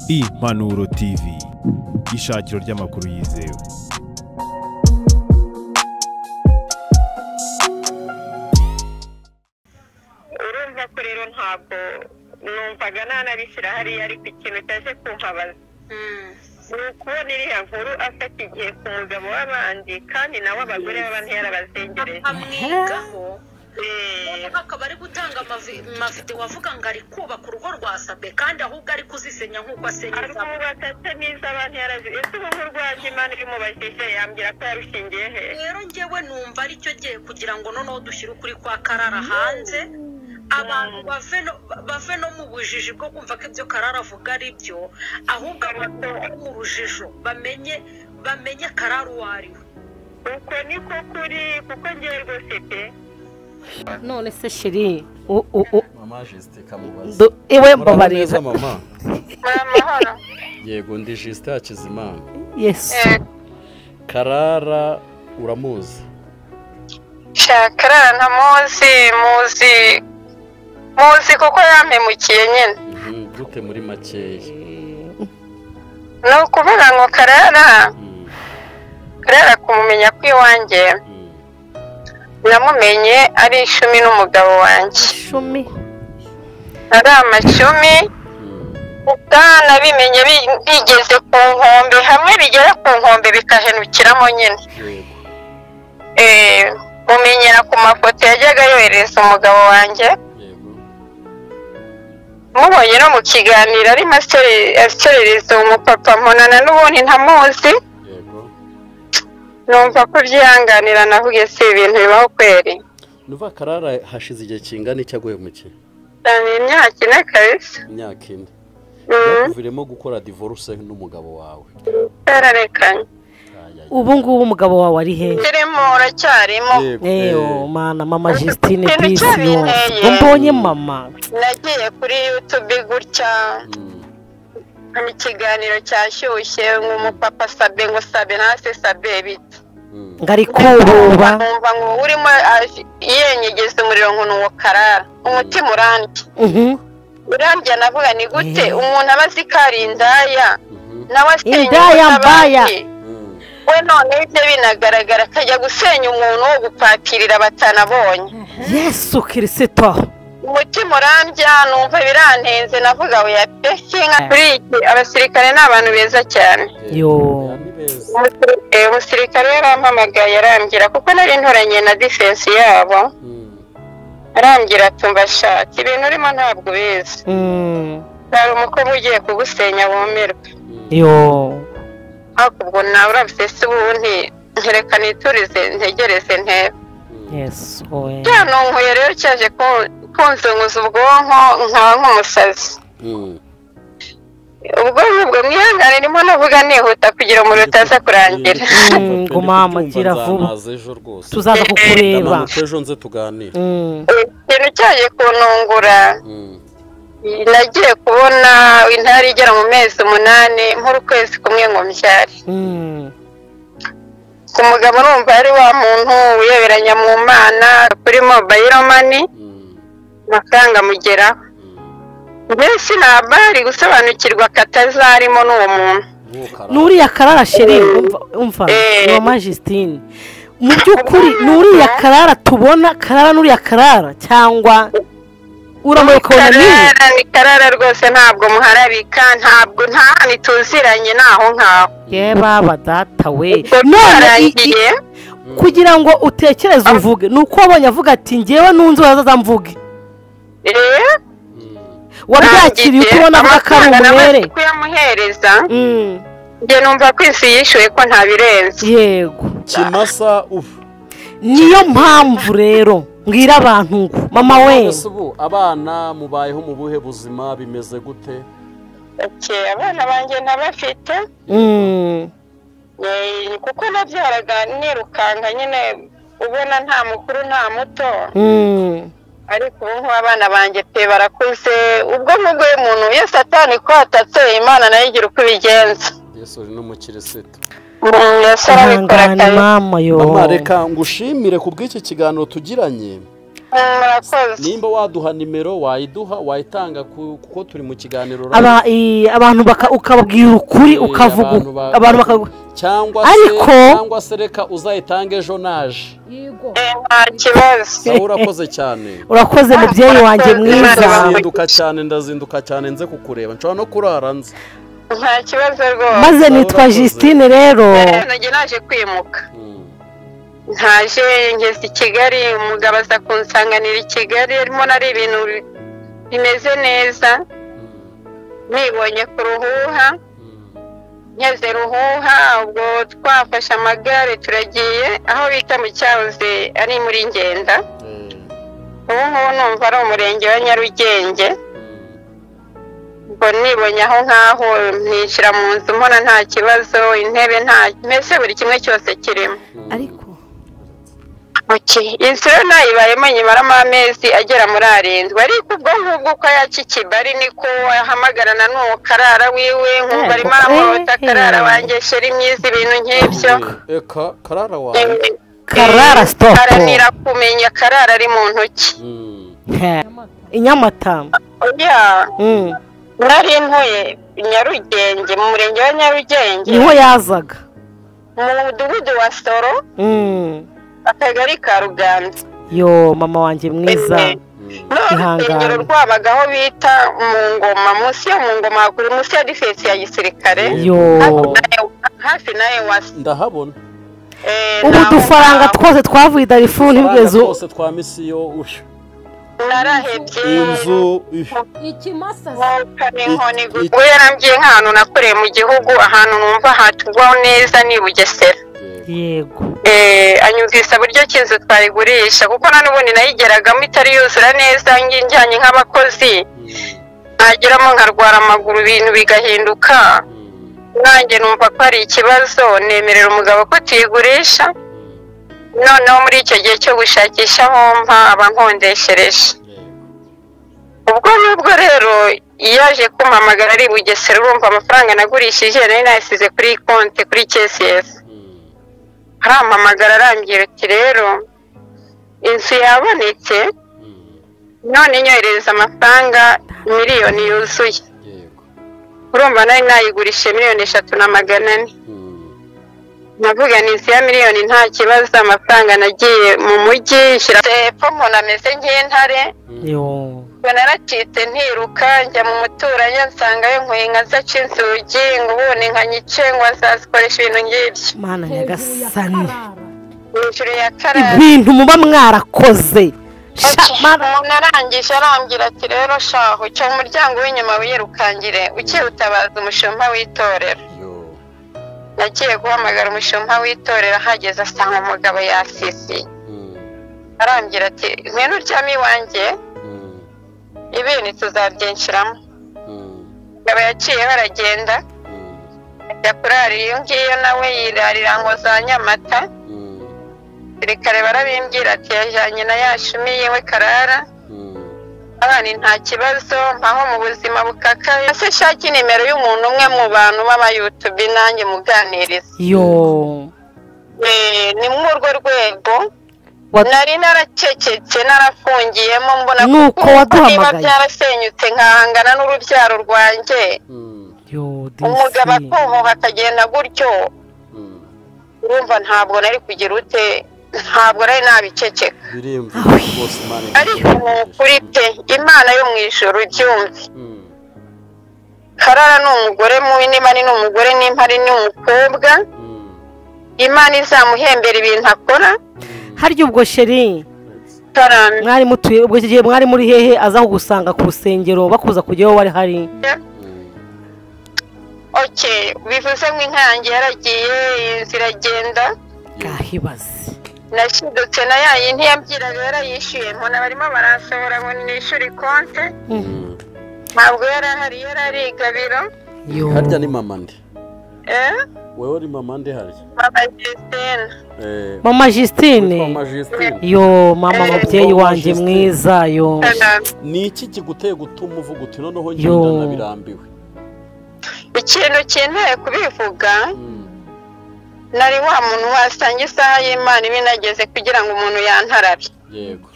Impanuro TV, ishakiro ry'amakuru yizewe. Urumva ko rero ntabwo numvaga nanabishyira hariya, ariko ikintu cyaje kumpabaza ni ukubona iriya nkuru afata igihe ku mugabo w'abandi, kandi nawe abagore b'abandi yarabazengereje. Amwigaho akaba ari gutanga amavideo avuga ngo ari kubaka urugo rwa Sabe, kandi ahubwo ari kuzisenya nk'uko asenya izabo. Arwubaka se n'iz'abantu yarazi. Ese ubu nk'urwanjye Imana ibimubajije yambwira ko yarushingiye he? Rero njyewe numva aricyo gihe kugira ngo noneho dushyire ukuri kwa Karara hanze, abantu bave no mu bujiji bwo kumva ko ibyo Karara avuga ari byo, ahubwo abantu mu rujijo bamenye Karara uwo ari we. Uko niko kuri, kuko ngewe rwose pe. None se shiri mama Justin kamubaza iwe mbabarira mama. Amahoro. Yego ndi Justin Hakizimana. Yes. Karara uramuzi? Karara ntamuzi, muzi kuko yampemukiye nyine. Gute muri makeya? Ni ukuvuga ngo Karara kumumenya kw'iwanjye namumenye ari ishumi n'umugabo wanjye. Ishumi? Ari amashumi, nabimenye bigeze ku nkombe, hamwe bigera ku nkombe bikahenukiramo nyine. Mumenyera ku mafoto yajyaga yohereza umugabo wanjye. Mubonye no mu kiganiro arimo aserereza umupapa mponana n'ubundi ntamuzi. Numva ko byihanganira navuge si ibintu bibaho kweri. Nuva Karara hashize igihe kingana iki aguhemukiye? Ni imyaka 4 kabisa. Imyaka 4. Yakuviremo gukora divorce n'umugabo wawe? Yararekanye. Ubu ngubu umugabo wawe ari he? Kirimo uracyarimo. Eyo mana mama Justine peace yo. Mbonye mama. Nagiye kuri YouTube gutya. Ikiganiro cyashyushye nk'umupapa Sabe ngo Sabe nase Sabe biti. Ngari kububa. Numva ngo urimo yenyegeza umuriro ngo nuwo Karara. Umutima urandya. Urandya navuga ni gute umuntu aba azi ko ari indaya nawe asenya indaya mbaya. We none ibyo binagaragara akajya gusenya umuntu wo gupakirira batanabonye. Yesu Kristo. Umutima urambya numva birantenze navuga we pe sinka kuri iki. Abasirikare ni abantu beza cyane. Yo. Umusirikare yarampamagaye arambwira kuko nari ntoranye na defense yabo. Arambwira ati mbashaka ibintu urimo ntabwo ubizi. Hari umukobwa ugiye kugusenya wumirwe. Yo. Ubwo nawe urabise se ubundi ntereka niturize ntegereze ntebe. Yes oe. Cyanonkuye rero cyaje kunzunguza ubwonko nkaba nk'umusazi. Ubwonko bwo mwihangane ndimo navuga nihuta kugira umuriro utaza kurangira. Ngo mama gira vuba. Tuzaza kukureba. Ejo nze tuganire. Ikintu cyaje kuntungura. Nagiye kubona intare igera mu mezi 8 nk'ukwezi kumwe ngo mbyare. Ku mugabo numva ari wa muntu wiyoberanya mu Mana kuri mobile money amafaranga mugeraho. Mbese ntabari gusobanukirwa katazarimo n'uwo muntu. Nuriya Karara sheri umva mama Justine. Mu by'ukuri nuriya Karara tubona Karara nuriya Karara cyangwa uramukona ni Karara rwose ntabwo muharabika ntabwo nta nituziranye naho nkaho. Ye baba data we. None kugira ngo utekereze uvuge nuko wabonye avuga ati ngewe nunze wazaza mvuge. Wabyakiriye ukubona avuga ko ari umwere. Kuyamuhereza. Nge numva ko isi yishuye ko ntabirenze. Yego. Kimasa ufu. Niyo mpamvu rero mbwira abantu ngo mama we. Abana mubayeho mu buhe buzima bimeze gute? Abana banjye ntabafite. Kuko nabyaraga nirukanka nyine ubona nta mukuru nta muto. Ariko ubu ngubu abana banjye pe barakuze, ubwo nubwo umuntu iyo Satani ko atatse Imana nayo igira uko ibigenza. Yesu uri n'umukirisitu. Yesu arabikora kabisa. Mama reka ngushimire ku bw'iki kiganiro tugiranye. Murakoze. Nimba waduha nimero wayiduha wayitanga kuko turi mu kiganiro abantu ukababwira ukuri ukavuga abantu cyangwa se cyangwa se reka uzayitange ejo naje. Yego. Nta kibazo. Urakoze cyane. Urakoze mubyeyi wanjye mwiza. Ndazinduka cyane nze kukureba nshobora no kurara nze. Nta kibazo rwose. Maze nitwa Justine rero. Naje naje kwimuka. Ntaje ngeze i Kigali umugabo aza kunsanganira i Kigali arimo nari ibintu bimeze neza. Nibonye ku Ruhuha. Ngeze Ruhuha ubwo twafashe amagare turagiye aho bita mu cyahoze ari muri Ngenda. Ubu ngubu numva ari umurenge wa Nyarugenge. Ubwo nibonye aho ngaho nishyira mu nzu mbona nta kibazo, intebe nta mbese buri kimwe cyose kirimo. Ariko inzu rero nayibayemo nyimaramo amezi agera muri 7 ariko ubwo ngubwo uko yaca ikibari niko ahamagarana n'uwo Karara wiwe nkumva arimo aramurota Karara wanjye sheri myiza ibintu nk'ibyo. Karara wawe Karara stop. Haranira kumenya Karara ari mu ntoki. Inyamata. Oya. Nari ntuye Nyarugenge mu murenge wa Nyarugenge. Niho yazaga. Mu mudugudu wa Soro. Akagari ka Ruganza. Yo mama wanjye mwiza. Ihangane. Rwabagaho bita mu Ngoma munsi yo mu Ngoma kuri munsi ya defense ya gisirikare. Yo. Hafi naye wasi. Ndahabona. Ubu dufaranga twose twavuye Darifuru ntibwezo. Twose twa misiyo usho. Narahebye. Inzu ikimasa. Ubwo yarambwiye nk'ahantu nakoreye mu gihugu ahantu numva hatugwaho neza ni Bugesera. Yego. Anyumvisa buryo kinzu twayigurisha kuko na n'ubundi nayigeragamo itari yuzura neza njyanye nk'abakozi nageramo nkarwara amaguru ibintu bigahinduka. Nanjye numva ko ari ikibazo nemerera umugabo ko tuyigurisha. Noneho muri icyo gihe cyo gushakisha aho mpa abankondeshereje. Ubwo nubwo rero yaje kumpamagara ari Bugesera urumva amafaranga nagurishije nari nayasize kuri konti kuri KCS. Arampamagara arambwira ati rero inzu yabonetse none nyoherereza amafaranga miliyoni yuzuye. Urumva nari nayigurishije 3,400,000. Navuga ni inzu ya miliyoni nta kibazo amafaranga nagiye mu mujyi nshyira hepfo umuntu ameze nk'intare. Ubwo naracitse ntiruka njya mu muturanyi nsangayo nkwiye nka zaca inzugi ngo ubundi nkanyice ngo azazikoresha ibintu ngibyo. Mana nyagasani. Hejuru ya Karara. Ibintu muba mwarakoze. Umuntu arangije arambwira ati rero shaho cyo mu muryango w'inyuma wirukangire ukirutabaza umushumba w'itorero. Nagiye guhamagara umushumba w'itorero ahageze asanga umugabo yasisiye. Arambwira ati ngwino uryame iwanjye ibintu tuzabyinshiramo. Umugabo yaciyeho aragenda ajya kurara iyo ngiyo nawe yirarira ngo za Nyamata. Abasirikare barabimbwira ati yajyanye na ya shumi yiwe Karara. Abana nta kibazo mpaho mu buzima bukakaye. Ese shaki nimero y'umuntu umwe mu bantu b'aba YouTube nanjye muganiriza. Yo. Ni muri urwo rwego nari naracecetse narafungiyemo mbona nuko waduhamagaye byarasenyutse nkahangana n'urubyaro rwanjye. Yo disi. Umugabo akohoha akagenda gutyo. Urumva ntabwo nari kugira ute ntabwo nari nabiceceka. Ariko kuri pe Imana yo mu ijuru ibyumve. Karara ni umugore mubi niba ni umugore nimba ari n'umukobwa. Imana izamuhembera ibintu akora. Harya ubwo sheri mwari mutuye ubwo gihe mwari muri hehe aza kugusanga ku rusengero bakuza kujyaho wari hari? Okay, bivuze ngo inka yanjye yaragiye inzira iragenda. Kahibaze. Nashidutse na ya yindi yambwiraga yarayishyuye mbona barimo baransohora ngo nishyure konte. Ntabwo yari ahari yari ari i Gabiro. Harya ni mama nde? Wewe uri mama nde harya? Mama Justine. Mama Justine. Yo mama mubyeyi wanjye mwiza yo. Ni iki kiguteye gutuma uvuga uti noneho ngenda nabirambiwe? Ikintu kinteye kubivuga nari wa muntu wasanga isaha y'Imana ibinageze kugira ngo umuntu yantarabe. Yego.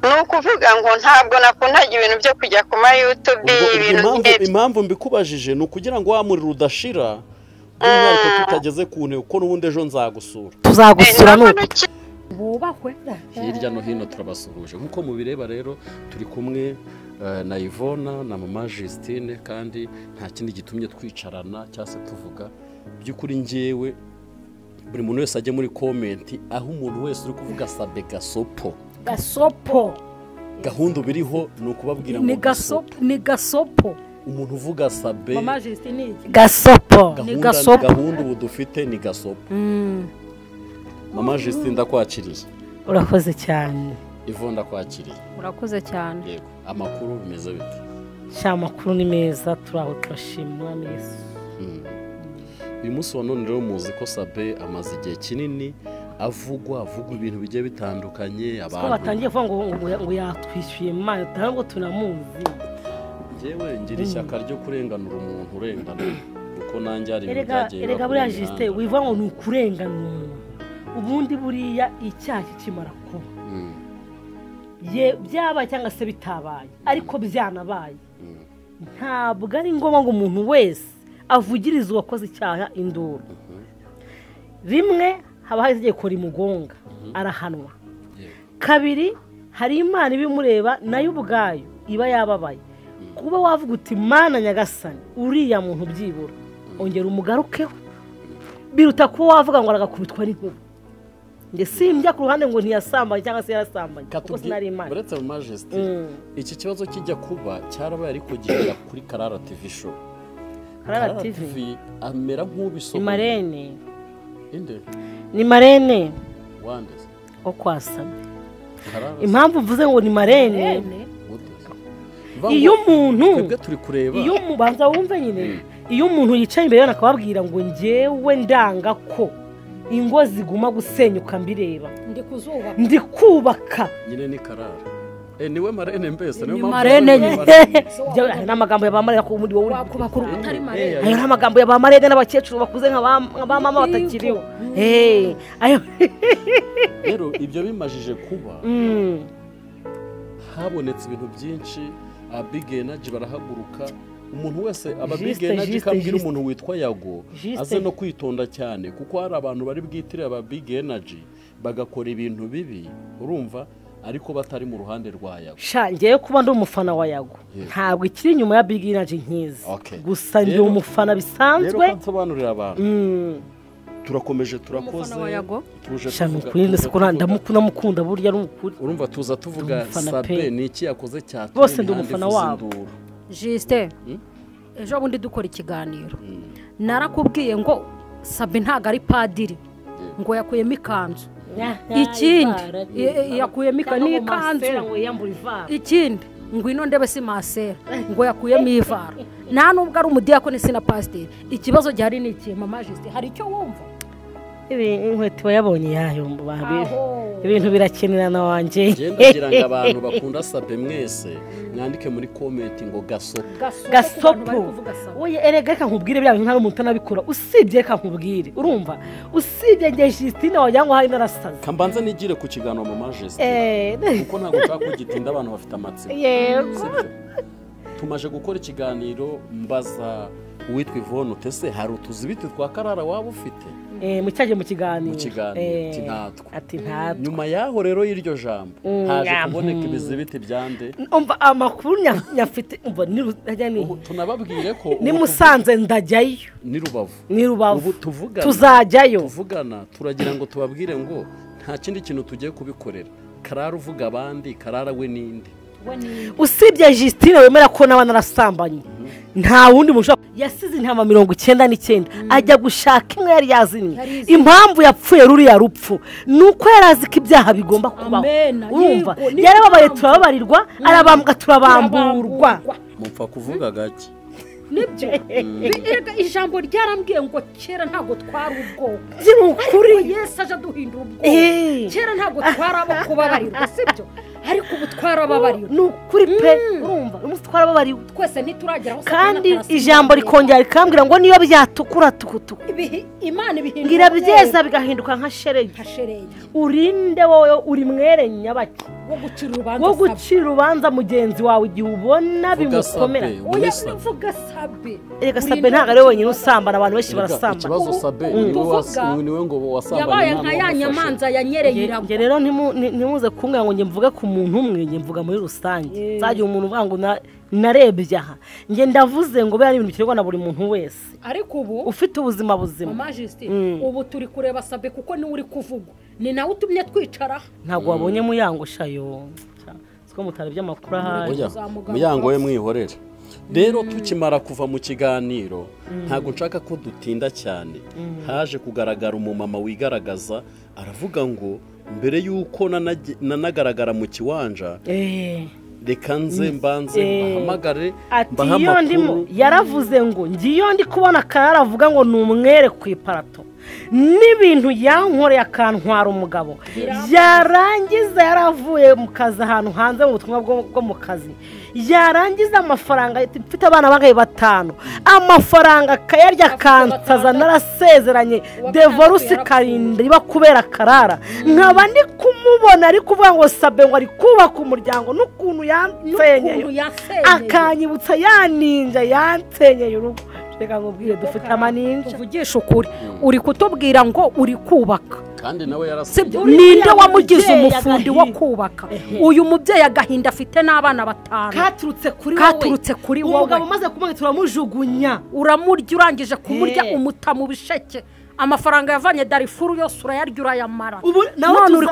Ni ukuvuga ngo ntabwo nakundaga ibintu byo kujya ku ma YouTube. Impamvu mbikubajije ni ukugira ngo wa muriro udashira, by'umwihariko tutageze ku ntego, kuko n'ubundi ejo nzagusura. Tuzagusura nuko bubakwe hirya no hino. Turabasuhuje nk'uko mubireba rero, turi kumwe na Yvonne na mama Justine, kandi nta kindi gitumye twicarana cyangwa se tuvuga. By'ukuri njyewe buri muntu wese ajye muri comment, aho umuntu wese uri kuvuga Sabe gasopo, gasopo, gahunda biriho ni ukubabwira ngo ni gasopo, ni gasopo. Umuntu uvuga Sabe mama Justine gasopo, ni gasopo. Gahunda ubu dufite ni gasopo. Mama Justine ndakwakiriye. Urakoze cyane. Yvonne ndakwakiriye. Urakoze cyane. Yego, amakuru bimeze bite? Sha amakuru ni meza, turaho turashima Umwami Yesu. Uyu munsi wa none rero muzi ko Sabe amaze igihe kinini avugwa ibintu bigiye bitandukanye, abantu batangiye kuvuga ngo yatwishyuye Imana, ntabwo tunamuzi. Njyewe ngira ishyaka ryo kurenganura umuntu urengana, kuko nanjye hari ibintu byagiye. Erega buriya Justin wivuga ngo ni ukurenganura umuntu, ubundi buriya icyaha kikimara kuba ye byabaye cyangwa se bitabaye, ariko byanabaye, ntabwo ari ngombwa ngo umuntu wese avugiriza uwakoze icyaha induru. Rimwe haba hari itegeko rimugonga arahanwa, kabiri hari Imana ibimureba nayo ubwayo iba yababaye. Kuba wavuga uti Mana Nyagasani uriya muntu byibura ongera umugarukeho, biruta kuba wavuga ngo aragakubitwa n'inkuba. Nge simbya ku ruhande ngo ntiyasambanye cyangwa se yarasambanye, kuko sinari Imana. Uretse mama Justine, iki kibazo kijya kuba cyarabaye ariko gihera kuri Karara TV show. Karara TV amera nk'ubisohoye. Marene. Inde? Ni Marene. Wande? Okwasabye. Impamvu mvuze ngo ni Marene, iyo umuntu twebwe turi kureba, iyo umubanza wumve nyine, iyo umuntu yicaye imbere yana akababwira ngo njyewe ndanga ko ingo ziguma gusenyuka mbireba, ndi kubaka nyine ni Karara. Niwe Marene mbese, niwe Marene. N'amagambo ya ba Marene ko ubundi wowe wakubaka utari Marene. Ayo n'amagambo ya ba Marene n'abakecuru bakuze nka ba mama batakiriho. Ayo rero ibyo bimajije kuba, habonetse ibintu byinshi. Big Energy barahaguruka, umuntu wese aba Big Energy kambwira umuntu witwa Yago aze no kwitonda cyane, kuko hari abantu bari bwitire aba Big Energy bagakora ibintu bibi, urumva, ariko batari mu ruhande rwa Yago. Sha ngiye kuba ndi umufana wa Yago, ntabwo ikiri inyuma ya Big Energy nkizi, gusa ndi umufana bisanzwe. Rero nsobanurira abantu, turakomeje turakoze, tuje tuvuga ndamukunda burya ari ukuri. Urumva tuza tuvuga Sabe ni iki yakoze cyatumye bose ndi umufana wabo. Justin, ejo bundi dukora ikiganiro narakubwiye ngo Sabe ntago ari padiri, ngo yakuyemo ikanzu. Ikindi yakuyemo ikanzu, ikindi ngwino ndebe si masera, ngo yakuyemo ivara. Nta nubwo ari umudiyakoni si na pasiteri. Ikibazo gihari ni iki mama Justin, hari icyo wumva? Inkweto yabonye yayo ibintu birakenerana wanjye. Ngenda ngira ngo abantu bakunda Sabe mwese mwandike muri comment ngo gasopo. Gasopo. Oye erega reka nkubwire bya bintu nta umuntu anabikora, usibye reka nkubwire, urumva, usibye nge Justine wagira ngo hari narasaze. Kambanza nigire ku kiganiro mama Justine, kuko ntabwo nshaka kugitinda, abantu bafite amatsiko. Yego. Tumaje gukora ikiganiro mbaza uwitwa Yvonne utese hari utuzibiti twa Karara waba ufite? Mu cyaje mu kiganiro ati ntatwo. Nyuma yaho rero y'iryo jambo haje kuboneka ibizibiti byande. Umva amakuru nyafite, umva ni tunababwire ko ni Musanze ndajyayo, ni Rubavu, ni Rubavu. Ubu tuvugana, tuzajyayo tuvugana, turagira ngo tubabwire ngo nta kindi kintu tugiye kubikorera. Karara uvuga abandi, Karara we ninde? Usibye Justine wemera ko n'abana arasambanye, nta wundi muntu yasize intama 99 ajya gushaka imwe yari yazimye. Impamvu yapfuye ruriya rupfu nuko yarazi ko ibyaha bigomba kubaho. Urumva yarababaye turababarirwa, arabambwa turabamburwa. Mupfa kuvuga gake nibyo. Ijambo ryarambwiye ngo kera ntabwo twari ubwoko, ni ukuri Yesu aje aduhindura ubwoko. Kera ntabwo twari abo kubabarirwa, sibyo? Ariko ubu twarababariwe. Ni ukuri pe, urumva umunsi twarababariwe twese ntituragera aho. Kandi ijambo rikongera rikambwira ngo niyo byatukura tukutuku Imana ibihindura, irabyeza bigahinduka nka sheregi. Urinde wowe uri mwere nyabaki wo gucira urubanza mugenzi wawe igihe ubona bimukomera. Uvuga Sabe. Erega Sabe ntabwo ari wenyine usambana, abantu benshi barasambana. Ikibazo Sabe niwe ngo wasambanye yabaye nka ya nyamanza yanyereye iragwa. Nge rero ntimuze kumbwira ngo nge mvuge ku muntu umwe, nge mvuga muri rusange. Nzagira umuntu uvuga ngo narebye aha, nge ndavuze ngo biriya ni ibintu biterwa na buri muntu wese. Ariko ubu ufite ubuzima buzima. Mama Justine, ubu turi kureba Sabe kuko niwe uri kuvugwa, ni nawe utumye twicara. Ntabwo wabonye Muyango shayo, siko mutarebye amakuru ahari. Muyango we mwihorere. Rero tukimara kuva mu kiganiro ntabwo nshaka ko dutinda cyane, haje kugaragara umumama wigaragaza aravuga ngo mbere yuko nanagaragara mu kiwanja reka nze mbanze mbahamagare mbahe amakuru. Yaravuze ngo ngiyo ndi kubona Karara avuga ngo ni umwere ku iparato n'ibintu yankoreye akantwara umugabo, yarangiza yaravuye mu kazi ahantu hanze mu butumwa bwo mu kazi, yarangiza amafaranga mfite abana bangaye 5, amafaranga akayarya akansaza narasezeranye divorce karinda iba kubera Karara. Nkaba ndi kumubona ari kuvuga ngo Sabe ngo ari kubaka umuryango n'ukuntu yansenyeye, akanyibutsa yaninja yansenyeye urugo. Reka nkubwire dufite amaninja. Tuvugisha ukuri, uri kutubwira ngo uri kubaka kandi nawe yarasebye. Ninde wamugize umufundi wo kubaka? Uyu mubyeyi agahinda afite n'abana 5 katurutse kuri wowe. Umugabo umaze kumwe turamujugunya, uramurya, urangije kumurya umuta mu bisheke. Amafaranga yavanye Darifuru yose urayarya urayamara. None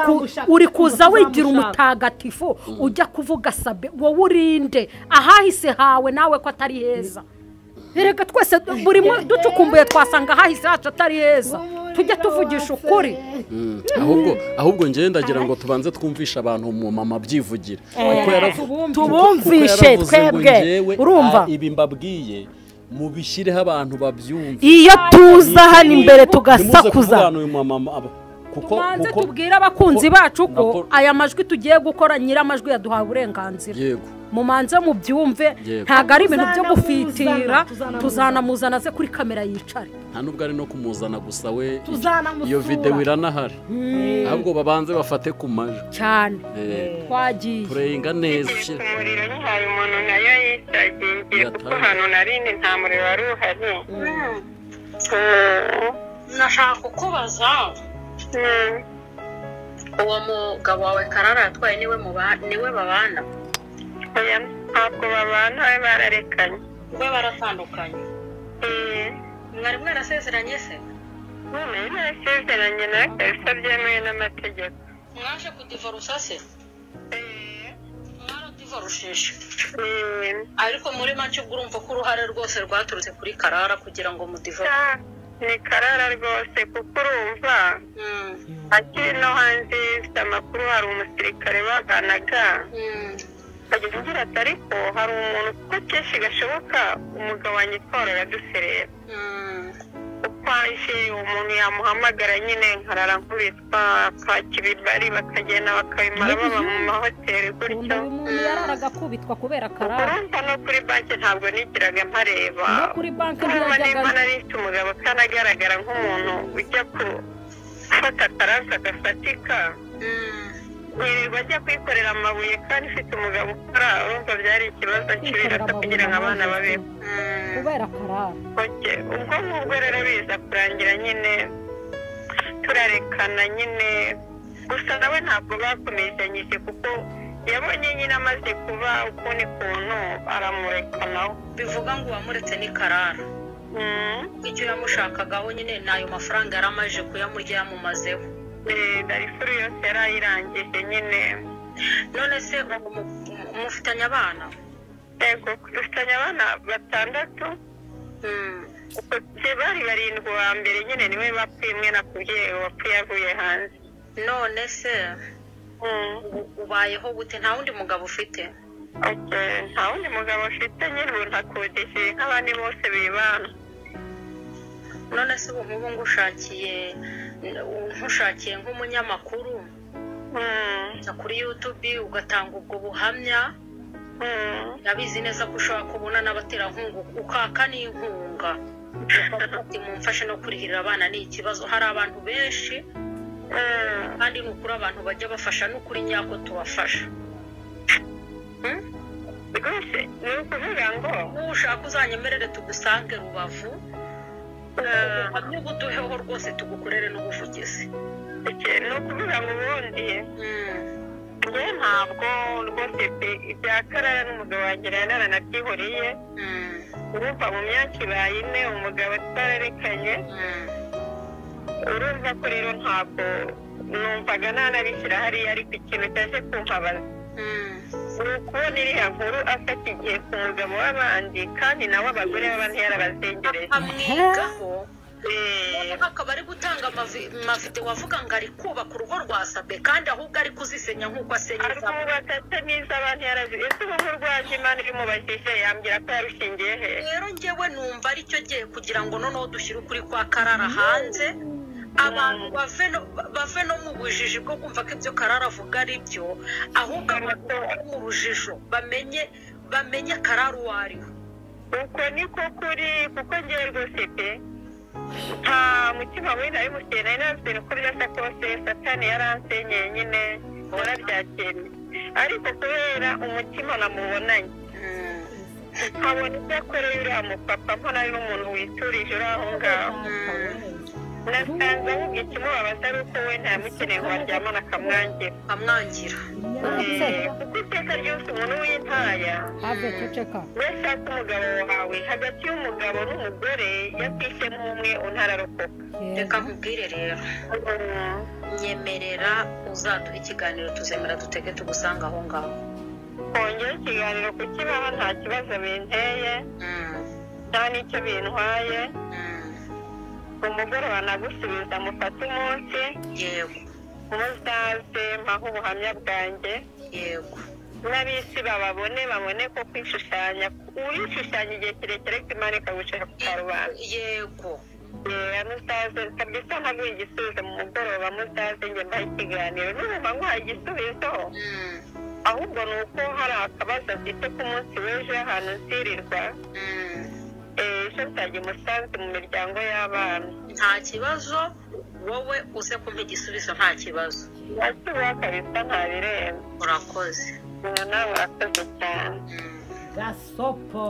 uri kuza wigira umutagatifu ujya kuvuga Sabe, wowe urinde ahahise hawe nawe ko atari heza. Erega twese buri ducukumbuye twasanga ahahise hacu atari heza. Tujye tuvugisha ukuri. Ahubwo ngewe ndagira ngo tubanze twumvishe abantu umumama byivugira. Tubumvishe twebwe, urumva ibi mbabwiye mubishyireho abantu babyumve. Iyo tuza hano imbere tugasakuza, tubanze tubwire abakunzi bacu ko aya majwi tugiye gukora nyiramajwi yaduhaye uburenganzira. Mumanze mubyumve, ntabwo ari ibintu byo gufitira. Tuzanamuzana ze kuri kamera yicare. Nta nubwo ari no kumuzana gusa we, iyo video iranahari, ahubwo babanze bafate ku majwi cyane. Twagiye pureyinga neza. Umuriro ntihaye umuntu nayo yitagingiye kuko hano narindi nta muriro wari uhari. Nashaka kukubaza, uwo mugabo wawe Karara yatwaye niwe babana? Ntabwo babana, we bararekanye. We baratandukanye. Mwari mwarasezeranye se? None narasezeranye nawe kabisa byemewe n'amategeko. Mwaje kudivorusa se? Mwaradivorushije. Ariko muri make ubwo urumva ko uruhare rwose rwaturutse kuri Karara kugira ngo mudivorce. Ni Karara rwose kuko urumva akiri no hanze ifite amakuru, hari umusirikare baganaga agira ati ariko hari umuntu kuko kenshi gashoboka umugabo wanjye twahoraga duserera, uko aje umuntu yamuhamagara nyine nkarara nkubitwa kakibibari bakagenda bakabimara baba mu mahoteli gutyo. Umuntu yararaga kubitwa kubera Karara. Urumva no kuri banki ntabwo nigiraga mpareba. No kuri banki ntiyajyaga. Niba nari mfite umugabo kanagaragara nk'umuntu ujya gufata akaransi agafatika, nkirirwa ajya kwikorera amabuye kandi ufite umugabo ukora, urumva byari ikibazo kibirata kugira ngo abana babeho kubera Karara. Ubwo ngubwo rero biza kurangira nyine turarekana nyine, gusa nawe ntabwo bakomezanyije kuko yabonye nyine amaze kuba ukundi kuntu aramureka nawe. Bivuga ngo uwamuretse ni Karara. Icyo yamushakagaho nyine ni ayo mafaranga yaramaje kuyamurya yamumazeho. Darifuru yose yarayirangije nyine. None se mufitanye abana? Yego, dufitanye abana 6. Bari 7 wa mbere nyine niwe bapfuye, imwe nakubwiye wapfuye avuye hanze. None se ubayeho gute? Nta wundi mugabo ufite? Nta wundi mugabo ufite nyine, ubu ntakodesheje nk'abandi bose bibana. None se ubu nk'ubu ngushakiye nkushakiye nk'umunyamakuru Kuri YouTube ugatanga ubwo buhamya. Ndabizi neza ko ushobora kubona n'abaterankunga ukaka n'inkunga. Ati mumfashe no kurihirira abana ni ikibazo, hari abantu benshi kandi ni ukuri abantu bajya bafasha n'ukuri nyako tubafasha. Rwose ni ukuvuga ngo ushaka uzanyemerere tugusange Rubavu, ubuhamya ubuduheho rwose tugukorere n'ubuvugizi. Ni ukuvuga ngo ubundi njye ntabwo rwose pe ibya Karara n'umugabo wanjye naranabyihoriye. Urumva mu myaka ibaye ine umugabo atararekanye, urumva ko rero ntabwo numvaga nanabishyira hariya, ariko ikintu cyaje kumpabaza ni ukubona iriya nkuru afata igihe ku mugabo w'abandi, kandi nawe abagore b'abandi yarabazengereje amwigaho. Akaba ari gutanga amavideo avuga ngo ari kubaka urugo rwa Sabe, kandi ahubwo ari kuzisenya nk'uko asenya arwubaka se n'izo abantu yarazi. Ese ubu nk'urwanjye Imana ibimubajije yambwira ko yarushingiye he? Rero njyewe numva aricyo gihe kugira ngo noneho dushyire ukuri kwa Karara hanze, abantu bave no mu bujiji bwo kumva ko ibyo Karara avuga ari byo, ahubwo abantu mu rujijo bamenye Karara uwo ari we. Uko niko kuri, kuko njyewe rwose pe nta mutima we nari museye, nari nababwira uko birasa kose, Satani yaransenyeye nyine narabyakiriye, ariko kubera umutima namubonanye nkabona ibyo akoreye uriya mupapa, mbona ari n'umuntu witurije uri aho ngaho, nasanze ahubwo ikimubabaza ari uko we ntamukeneye ngo baryamane akamwangira. Kuko iteka ryose umuntu w'intaya washaka umugabo wawe, hagati y'umugabo n'umugore yakwisemo umwe untararokoka. Reka nkubwire rero, nyemerera uzaduha ikiganiro tuzemera dutege tugusanga aho ngaho. Kongera ikiganiro kukibaho nta kibazo binteye, nta n'icyo bintwaye. Umugoroba nagusubiza mufate umunsi. Yego. Muzaze mpahe ubuhamya bwanjye. Yego. N'ab'isi bababone, babone ko kwishushanya, uwishushanya igihe kirekire ko Imana ikagushaka ku karubanda. Yego. Muzaze kabisa ntaguha igisubizo mu mugoroba, muzaze njye mbahe ikiganiro. Nubumva nguhaye igisubizo, ahubwo ni uko hari akabazo mfite ku munsi w'ejo ahantu nzirirwa. Ejo nzajya umusanzu mu miryango y'abana. Nta kibazo, wowe uze kumpa igisubizo nta kibazo. Ntakibazo kabisa, nta birenze. Urakoze. Nawe urakoze cyane. Gasopo.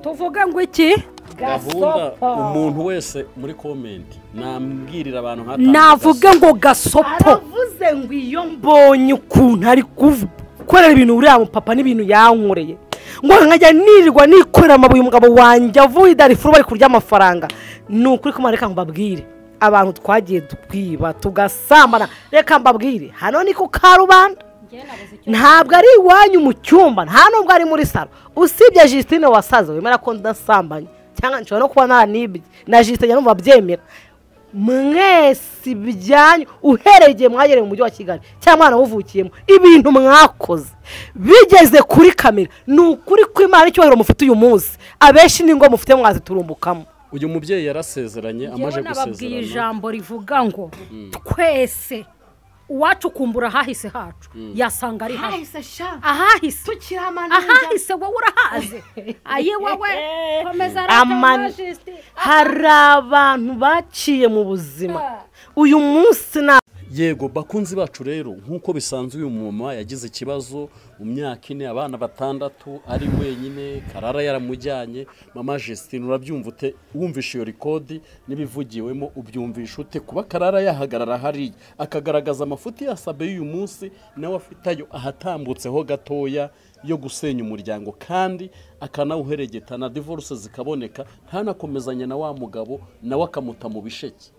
Tuvuga ngo iki? Gahunda umuntu wese muri comment nambwirira abantu nka navuga ngo gasopo. Aravuze ngo iyo mbonye ukuntu ari gukorera ibintu uriya mupapa n'ibintu yankoreye, ngo nkajya nirirwa nikorera amabuye umugabo wanjye avuye i Darifuru bari kurya amafaranga. Ni ukuri ko reka mbabwire, abantu twagiye twiba tugasambana, reka mbabwire hano ni ku karubanda, ntabwo ari iwanyu mu cyumba, nta nubwo ari muri salo. Usibye Justine wasaze wemera ko ndasambanye, cyangwa nshobora no kuba naranibye na Justine numva abyemera, mwese ibyanyu uhereye igihe mwagereye mu mujyi wa Kigali cyangwa mwana wuvukiyemo, ibintu mwakoze bigeze kuri kamera. Ni ukuri ko Imana icyubahiro mufite uyu munsi, abenshi ni ngo mufite mwaziturumbukamo. Uyu mubyeyi yarasezeranye, amaje gusezerana, ijambo rivuga ngo twese uwacukumbura ahahise hacu yasanga ari ahahise, ahahise wowe urahaze, aye wowe komeza. Hari abantu baciye mu buzima uyu munsi na Yego bakunzi bacu rero nkuko bisanzwe uyu mama yagize ikibazo mu myaka ine abana batandatu ari wenyine Karara yaramujyanye. Mama Justine urabyumva ute wumvisha iyo record nibivugiwemo ubyumvisha ute kuba Karara yahagarara hari akagaragaza amafuti yasabe y'uyu munsi nawe afitayo ahatambutseho gatoya yo gusenya umuryango kandi akanawuheregeta na divorce zikaboneka ntanakomezanya na wa mugabo nawe akamuta mu bisheke.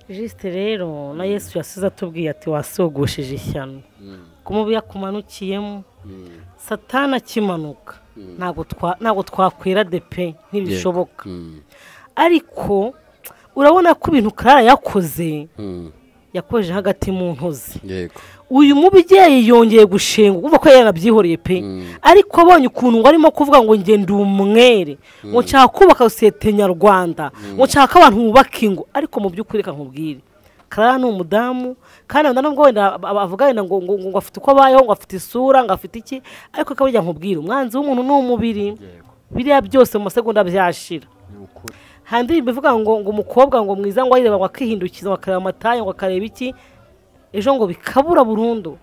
Juste rero na Yesu yasize atubwiye ati wasogoshije ishyano kumubi yakumanukiyemo Satana akimanuka ntago twakwira depe ntibishoboka. Ariko urabona ko ibintu Karara yakoze yakoje hagati mu ntozi. Uyu mubyeyi yongeye gushenga uvuga ko yarabyihoreye pe ariko abonye ukuntu ngo arimo kuvuga ngo nge ndi umwere ngo nshaka kubaka sosiyete nyarwanda ngo nshaka abantu bubaka ingo ariko mu by'ukuri reka nkubwire Karara ni umudamu kandi nubwo wenda avuga wenda ngo afite uko abayeho, ngo afite isura, ngo afite iki, ariko akabijya nkubwira umwanzi w'umuntu ni umubiri. Biriya byose mu masegonda byashira. Handi bivuga ngo umukobwa ngo mwiza ngo ayireba ngo akihindukiza ngo akareba amataye ngo akareba iki, ejo ngo bikabura burundu.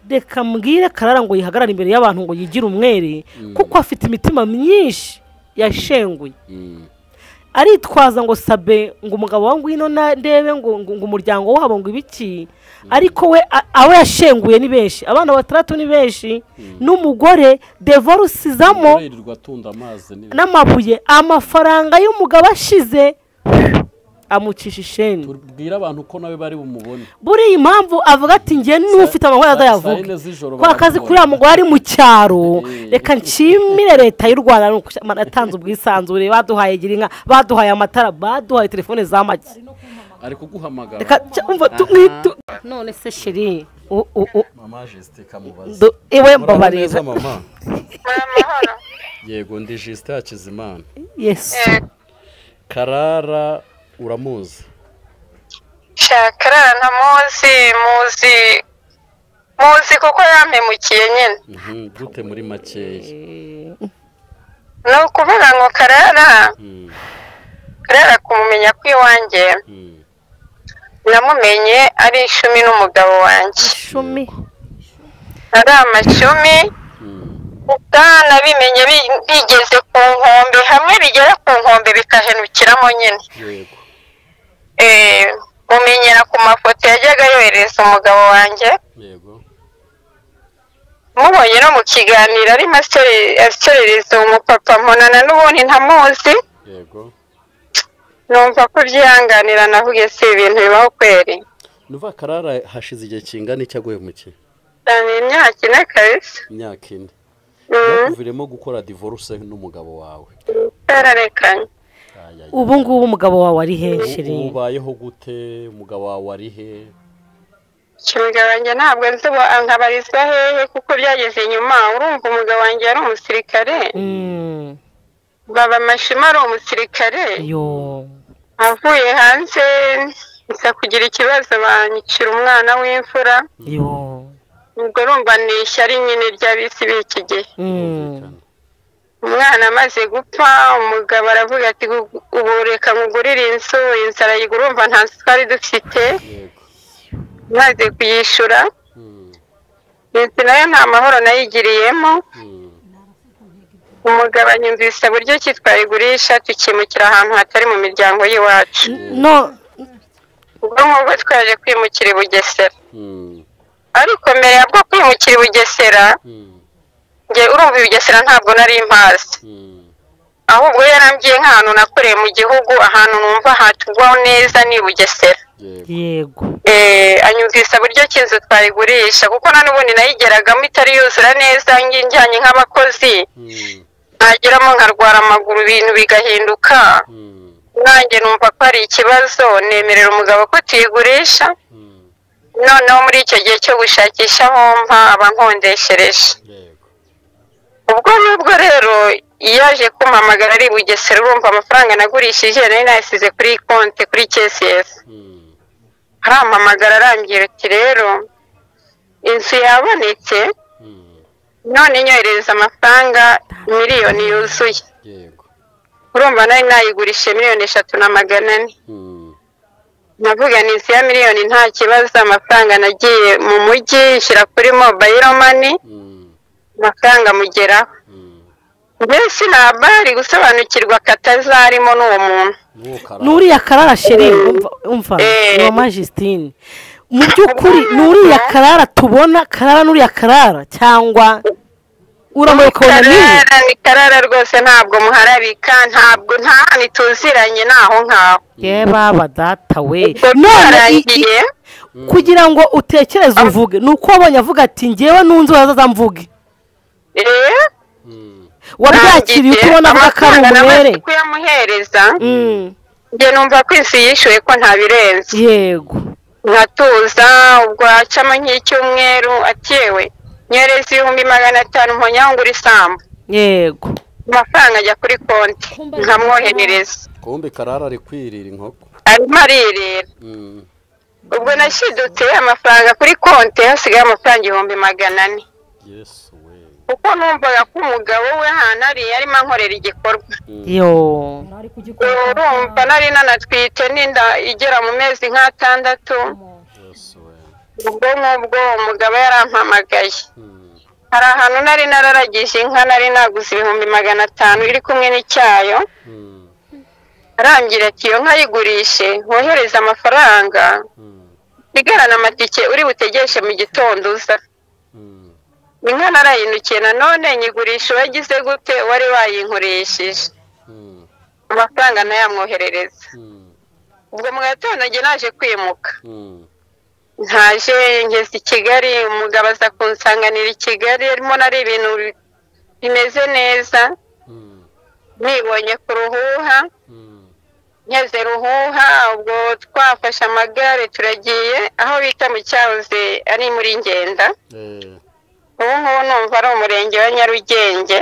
Reka mbwire Karara ngo yihagarare imbere y'abantu ngo yigire umwere, kuko afite imitima myinshi yashenguye. Aritwaza ngo Sabe ngo umugabo wangu ino ndebe ngo umuryango wabo ngo ibiki, ariko we abo yashenguye ni benshi, abana batandatu ni benshi, n'umugore divorce izamo n'amabuye, amafaranga y'umugabo ashize amucisha isheni. Tubwira abantu ko nawe bari bumubone. Buriya impamvu avuga ati ngiye n'ufite amahoro azayavuga kwa kazi kuri ya mugore ari mu cyaro. Reka nshimire leta y'u Rwanda yatanze ubwisanzure, baduhaye gira inka, baduhaye amatara, baduhaye telefone za make. Ari kuguhamagara. Reka umva none se sheri mama Justin kamubaza. Ewe mbabarira mama. Yego ndi Justin Hakizimana. Yes. Karara uramuzi? Karara ntamuzi, muzi kuko yampemukiye nyine. Gute muri makeya? Ni ukuvuga ngo Karara kumumenya kw'iwanjye namumenye ari ishumi n'umugabo wanjye. Ishumi? Ari amashumi. Nabimenye bigeze ku nkombe, hamwe bigera ku nkombe bikahenukiramo nyine. Mumenyera ku mafoto yajyaga yohereza umugabo wanjye. Mubonye no mu kiganiro arimo aserereza umupapa mponana n'ubundi ntamuzi. Numva ko byihanganira, navuge si ibintu bibaho kweri. Nuva Karara hashize igihe kingana iki aguhemukiye? Ni imyaka 4 kabisa. Imyaka 4. Yakuviremo gukora divorce n'umugabo wawe. Yararekanye. Ubu ngubu umugabo wawe ari he shiri? Ubayeho gute? Umugabo wawe ari he? Umugabo wanjye ntabwo nzi nkabarizwa hehe kuko byageze inyuma. Urumva umugabo wanjye yari umusirikare. Baba Mashima ari umusirikare. Yo. Avuye hanze nza kugira ikibazo banyicira umwana w'imfura. Yo. Ubwo urumva ni ishyari nyine ry'abisi b'iki gihe. Umwana amaze gupfa umugabo aravuga ati ubu reka nkugurire inzu, inzu arayigura, urumva nta nzu twari dufite. Maze kuyishyura inzu nayo nta mahoro nayigiriyemo. Umugabo anyumvise buryo ki twayigurisha tukimukira ahantu hatari mu miryango y'iwacu. Ubwo ngubwo twaje kwimukira i Bugesera. Ariko mbere yabwo kwimukira i Bugesera, nge urumva i Bugesera ntabwo nari mpazi. Ahubwo yarambwiye nk'ahantu nakoreye mu gihugu, ahantu numva hatugwaho neza ni i Bugesera. Yego. Anyumvisa buryo ki inzu twayigurisha kuko na n'ubundi nayigeragamo itari yuzura neza, njyanye nk'abakozi nageramo nkarwara amaguru ibintu bigahinduka. Nanjye numva ko ari ikibazo, nemerera umugabo ko tuyigurisha. Noneho muri icyo gihe cyo gushakisha aho mpa aba nkondeshereje. Ubwo nubwo rero yaje kumpamagara ari Bugesera, urumva amafaranga nagurishije nari nayasize kuri konti kuri KCS. Arampamagara arambwira ati rero inzu yabonetse, none nyoherereza amafaranga miliyoni yuzuye. Urumva nari nayigurishije 3,400,000. Navuga ni inzu ya miliyoni nta kibazo, amafaranga nagiye mu mujyi nshyira kuri mobile money, amafaranga mugeraho. Mbese ntabari gusobanukirwa katazarimo n'uwo muntu. Nuriya Karara sheri umva mama Justine, mu by'ukuri nuriya Karara tubona, Karara nuriya Karara cyangwa uramuye ukabona ni Karara rwose, ntabwo muharabika, ntabwo nta tuziranye naho nkaho. Ye baba data we, none kugira ngo utekereze uvuge nuko wabonye avuga ati ngewe nunze wazaza mvuge. Wabyakiriye ukubona avuga ko ari umwere kuyamuhereza. Nge numva ko inzu yishyuwe ko ntabirenze. Yego. Nkatuza ubwo hacamo nk'icyumweru atiyewe nyohereza 500,000 mponyangura isambu. Yego. Amafaranga ajya kuri konti nkamwoherereza. Kumbe Karara ari kwirira inkoko. Arimo aririra. Ubwo nashidutse amafaranga kuri konti hasigaye amafaranga 400,000. Kuko numvaga ko umugabo we ahantu ari yarimo ankorera igikorwa. Urumva nari nanatwite n'inda igera mu mezi nk'atandatu. Ubwo ngubwo umugabo yarampamagaye. Hari ahantu nari nararagije inka nari naguze 500,000 iri kumwe n'icyayo. Arangira ati iyo nka yigurishe wohereze amafaranga igarana amatike uri butegeshe mu gitondo uza. Inka narayinukiye nanone nyigurisha wagize gute wari wayinkurishije. Amafaranga ntayamwoherereza. Ubwo mu gatondo njye naje kwimuka. Ntaje ngeze i Kigali, umugabo aza kunsanganira i Kigali arimo nari ibintu bimeze neza. Nibonye ku Ruhuha. Ngeze Ruhuha ubwo twafashe amagare turagiye aho bita mu cyahoze ari muri Ngenda. Ubu ngubu numva ari umurenge wa Nyarugenge.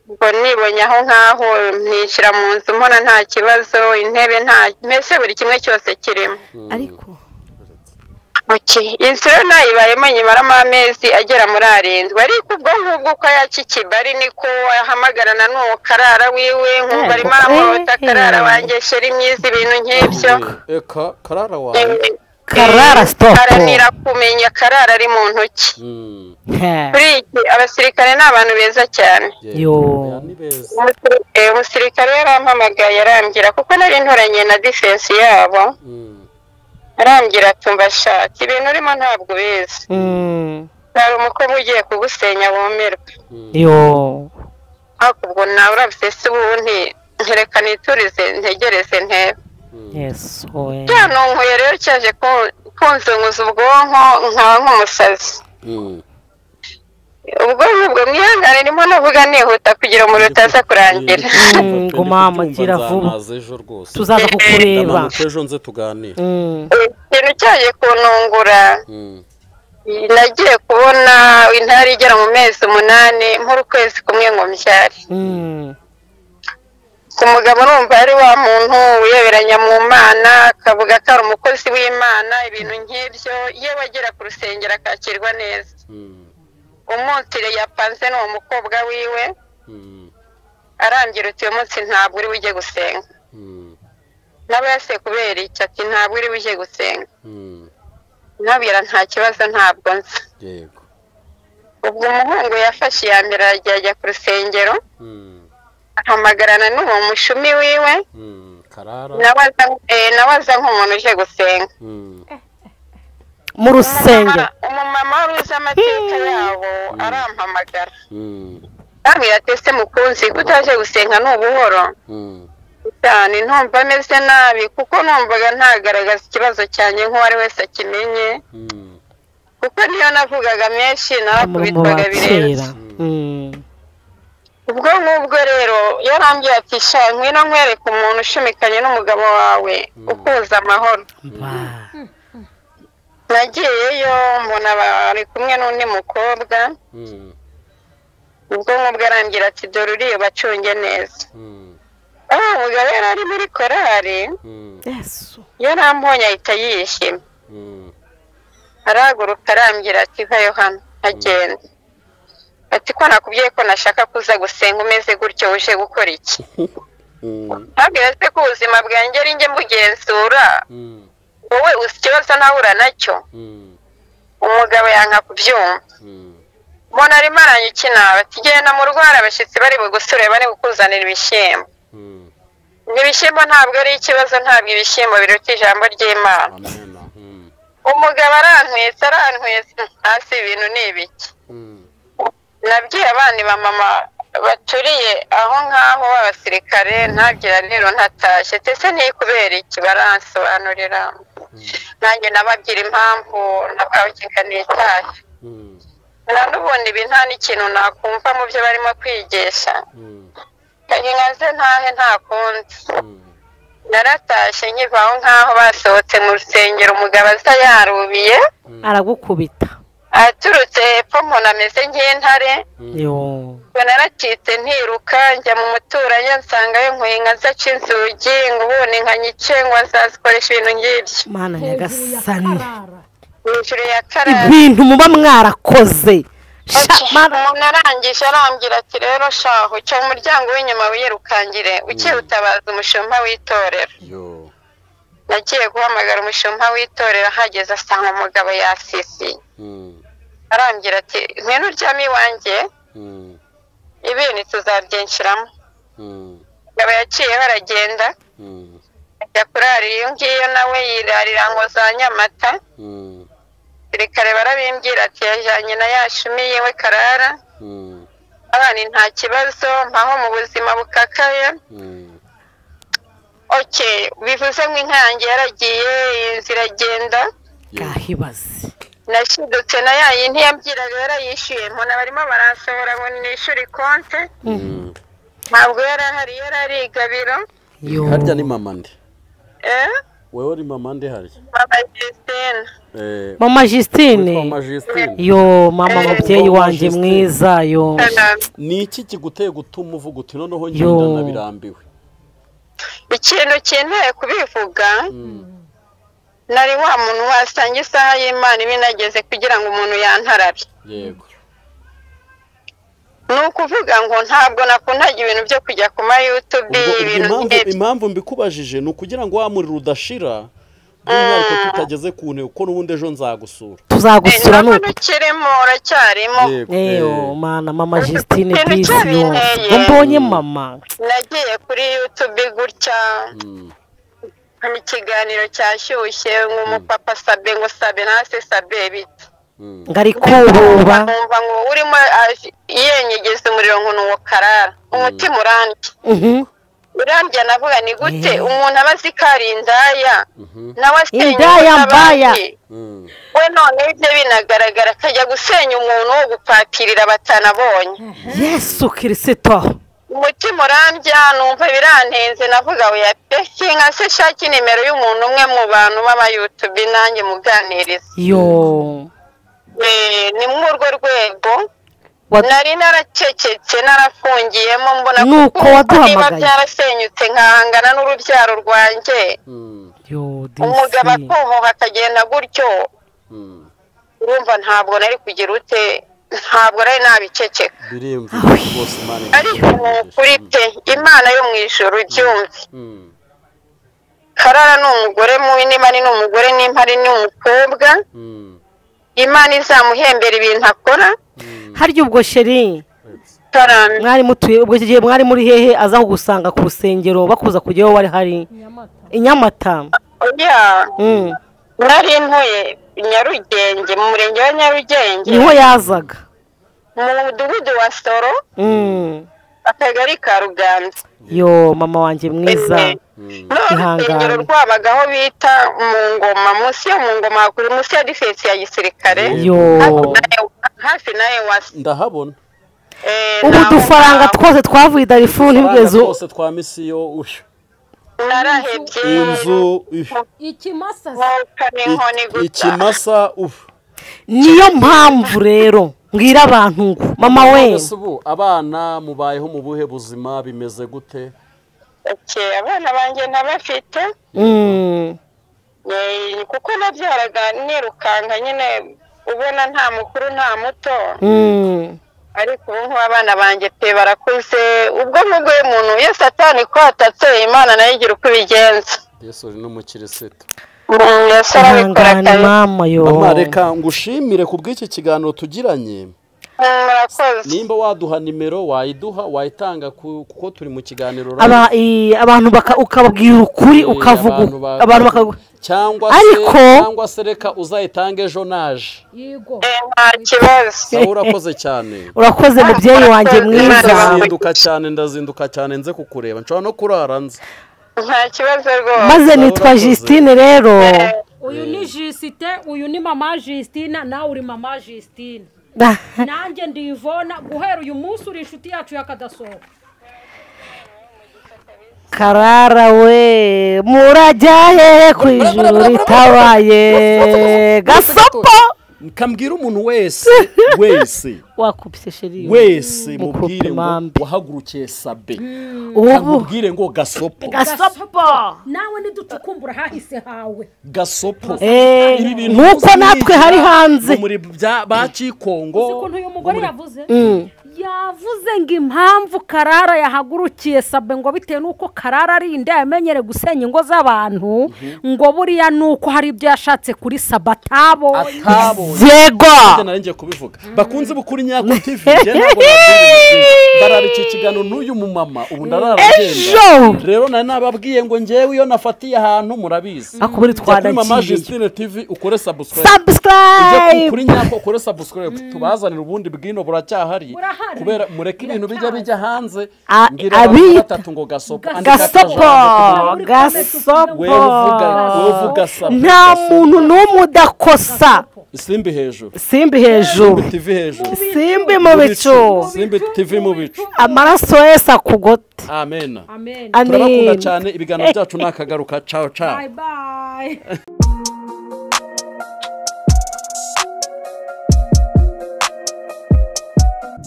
Ubwo nibonye aho ngaho nishyira mu nzu mbona nta kibazo, intebe nta mbese buri kimwe cyose kirimo. Ariko inzu rero nayibayemo nyimaramo amezi agera muri 7. Ariko ubwo ngubwo uko yaka ikibari niko ahamagarana n'uwo Karara wiwe, nkumva arimo aramurota Karara wanjye sheri myiza ibintu nk'ibyo. Karara wanjye Karara stop. Haranira kumenya Karara ari mu ntoki. Kuri iki abasirikare ni abantu beza cyane. Umusirikare yarampamagaye arambwira kuko nari ntoranye na defense yabo. Arambwira ati shati ibintu urimo ntabwo ubizi. Hari umukobwa ugiye kugusenya wumirwe. Ariko ubwo nawe urabise se ubundi nkereka niturize ntegereze ntebe. Cyanonkoye rero cyaje kunzunguza ubwonko nkaba nk'umusazi. Ubwo ngubwo mwihangane ndimo navuga nihuta kugira umuriro utaza kurangira. Ngoma gira vuba tuzaza kukureba ejo nze tuganire. Ikintu cyaje kuntungura nagiye kubona intare igera mu mezi 8 nk'ukwezi ukwezi kumwe ngo mbyare. Ku mugabo numva ari wa muntu wiyoberanya mu Mana akavuga ko ari umukozi w'Imana ibintu nk'ibyo, yewe agera ku rusengero akakirwa neza. Umunsi yapanze n'uwo mukobwa wiwe arambwira uti uyu munsi ntabwo uri bujye gusenga. Nawe yase kubera iki ati ntabwo uri bujye gusenga. Nabwira nta kibazo ntabwo nzi. Ubwo umuhungu yafashe iya mbere aragiye ajya ku rusengero. Ahamagarana n'uwo mushumi wiwe. Nawe aza nk'umuntu uje gusenga. Mu rusengero umumama wari uzi amateka yabo arampamagara. Arambwira ati ese mukunzi ko utaje gusenga ni ubuhoro cyane, ntumva ameze nabi kuko numvaga ntagaragaza ikibazo cyanjye nk'uwari wese akimenye. Kuko niyo navugaga menshi narakubitwaga birenze. Ubwo ngubwo rero yarambwiye ati sha ngwino nkwereke umuntu ushimikanye n'umugabo wawe ukuza amahoro. Nagiyeyo mbona bari kumwe n'undi mukobwa. Ubwo ngubwo arambwira ati dore uriya bacunge neza. Aho umugabo yari ari muri korari yarambonye ahita yishima. Arahaguruka arambwira ati vayo hano agenda. Ati ko nakubwiye ko nashaka kuza gusenga umeze gutyo uje gukora iki? Ntabwira se ko ubuzima bwanjye ari njye mbugenzura. Wowe uzi ikibazo ntahura nacyo. Umugabo yanka kubyumva. Mbona arimo aranyikina ati genda mu rugo hari abashyitsi bari bugusure bari bukuzanira ibishyimbo. Ibishyimbo ntabwo ari ikibazo, ntabwo ibishyimbo biruta ijambo ry'Imana. Umugabo arantwitse hasi ibintu ni ibiki. Nabwiye abana ba mama baturiye aho ngaho b'abasirikare ntabwira rero ntatashye ndetse ni kubera iki baransobanurira. Nanjye nababwira impamvu nabwabukeka nitashye. Na n'ubundi ibi nta n'ikintu nakumva mu byo barimo kwigisha. Nkaze ntahe nta kundi. Naratashye nkiva aho ngaho basohotse mu rusengero umugabo aza yarubiye aragukubita. Aturutse hepfo mbona ameze nk'intare. Ubwo naracitse ntiruka njya mu muturanyi nsangayo nkuye inka zaca inzugi ngo ubundi inka nyice ngo azazikoresha ibintu ngibyo. Mana nyagasani. Hejuru ya Karara. Ibintu muba mwarakoze. Umuntu arangije arambwira ati rero shaho cyo mu muryango w'inyuma wirukangire ukirutabaza umushumba w'itorero. Nagiye guhamagara umushumba w'itorero ahageze asanga umugabo yasisiye. Arambwira ati ngwino uryame iwanjye ibintu tuzabyinshiramo. Umugabo yaciyeho aragenda ajya kurarira iyo ngiyo nawe yirarira ngo za Nyamata. Sirikare barabimbwira ati yajyanye na ya shumi yiwe Karara. Abana nta kibazo mpaho mu buzima bukakaye. Okay, bivuze ngo inka yanjye yaragiye inzira iragenda. Gahibaze. Nashidutse na ya yindi yambwiraga yarayishyuye mbona barimo baransohora ngo nishyure konte. Ntabwo yari ahari yari ari i Gabiro. Harya ni mama nde? Wewe uri mama nde harya? Mama Justine. Mama Justine. Yo mama mubyeyi wanjye mwiza yo. Ni iki kiguteye gutuma uvuga uti noneho ngenda nabirambiwe? Ikintu kinteye kubivuga nari wa muntu wasanga isaha y'Imana ibinageze kugira ngo umuntu yantarabe. Yego. Ni ukuvuga ngo ntabwo nakundaga ibintu byo kujya ku ma YouTube ibintu. Impamvu mbikubajije ni ukugira ngo wa muriro udashira by'umwihariko tutageze ku ntego kuko n'ubundi ejo nzagusura. Tuzagusura nuko. Ukirimo uracyarimo. Eyo mana mama Justine disi yo. Mbonye mama. Nagiye kuri YouTube gutya. Ikiganiro cyashyushye nk'umupapa Sabe ngo Sabe nase Sabe bite. Ngari kububa. Numva ngo urimo yenyegeza umuriro ngo nuwo Karara. Umutima urandya. Urambya navuga ni gute umuntu aba azi ko ari indaya nawe asenya indaya mbaya. We none ibyo binagaragara akajya gusenya umuntu wo gupatirira batanabonye. Yesu Kristo. Umutima urambya numva birantenze navuga oya pe nka se shaki nimero y'umuntu umwe mu bantu b'aba YouTube nanjye muganiriza. Yo. Ni muri urwo rwego nari naracecetse narafungiyemo mbona nuko waduhamagaye byarasenyutse nkahangana n'urubyaro rwanjye. Umugabo akohoha akagenda gutyo. Urumva ntabwo nari kugira ute ntabwo nari nabiceceka. Ariko kuri pe Imana yo mu ijuru ibyumve. Karara ni umugore mubi niba ni umugore n'impari ni umukobwa. Imana izamuhembera ibintu akora. Harya ubwo sheri mwari mutuye ubwo gihe mwari muri hehe aza kugusanga ku rusengero bakuza kujyaho wari hari i Nyamata? Nari ntuye Nyarugenge mu murenge wa Nyarugenge. Niho yazaga mu mudugudu wa Soro akagari ka Ruganza. Yo mama wanjye mwiza. Urusengero rwabagaho bita mu Ngoma munsi yo mu Ngoma kuri munsi ya defense ya gisirikare. Hafi nawe wasi ndahabona. Ubu dufaranga twose twavuye Darifuru ntibwezo twose twa misiyo uyu narahebye inzu ikimasa ikimasa ufu. Niyo mpamvu rero mbwira abantu ngo mama we ubu abana mubayeho mu buhe buzima bimeze gute? Abana banjye ntabafite kuko nabyaraga nirukanka nyine ubona nta mukuru nta muto. Ariko ubu ngubu abana banjye pe barakuze. Ubwo nk'ubwo umuntu iyo Satani ko atatse Imana nayo igira uko ibigenza. Yesu uri n'umukirisitu. Yesu arabikora kabisa. Mama reka ngushimire ku bw'iki kiganiro tugiranye. Murakoze. Nimba waduha nimero wayiduha wayitanga kuko turi mu kiganiro abantu ukababwira ukuri ukavuga abantu cyangwa se reka uzayitange ejo naje. Yego. Nta kibazo. Urakoze cyane. Urakoze mubyeyi wanjye mwiza. Ndazinduka cyane nze kukureba nshobora no kurara nze. Nta kibazo rwose. Maze nitwa Justine rero. Uyu ni Justine, uyu ni mama Justine, nawe uri mama Justine. Nanjye ndi Ivona guhera uyu munsi uri inshuti yacu yakadasohoka. Karara we murajya hehe ku ijuru ritabaye gasopo. Kambwira umuntu wese wese wakupse sheri wese mubwire ngo wahagurukiye Sabe, mubwire ngo gasopo gasopo nawe niducukumbura hahise hawe gasopo. Nkuko natwe hari hanze muri ba Kikongo. Ukuntu uyu mugore yavuze yavuze ngo impamvu Karara yahagurukiye Sabe ngo bitewe nuko Karara ari inda yamenyere gusenya ingo z'abantu, ngo buriya nuko hari ibyo yashatse kuri Sabe atabonye. Yego narengiye kubivuga bakunze bukuri Nyako TV ndarara iki kiganiro n'uyu mumama ubu ndarara ngenda rero nari nababwiye ngo ngewe iyo nafatiye ahantu murabizi akuburi twanagiye Mama Justine TV ukore subscribe kuri Nyako ukore subscribe tubazanira ubundi bwino buracyahari kubera mureke ibintu bijya hanze ngira batatu ngo gasopo gasopo gasopo wewe uvuga Sabe nta muntu n'umwe udakosa. Simbi hejuru Simbi hejuru TV hejuru Simbi mu bicu Simbi TV mu bicu amaraso yese akugote. Amen. Turabakunda cyane ibiganiro byacu nakagaruka. Ciao ciao, bye bye.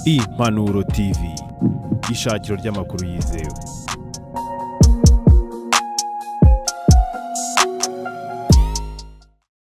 Impanuro TV, ishakiro ry'amakuru yizewe.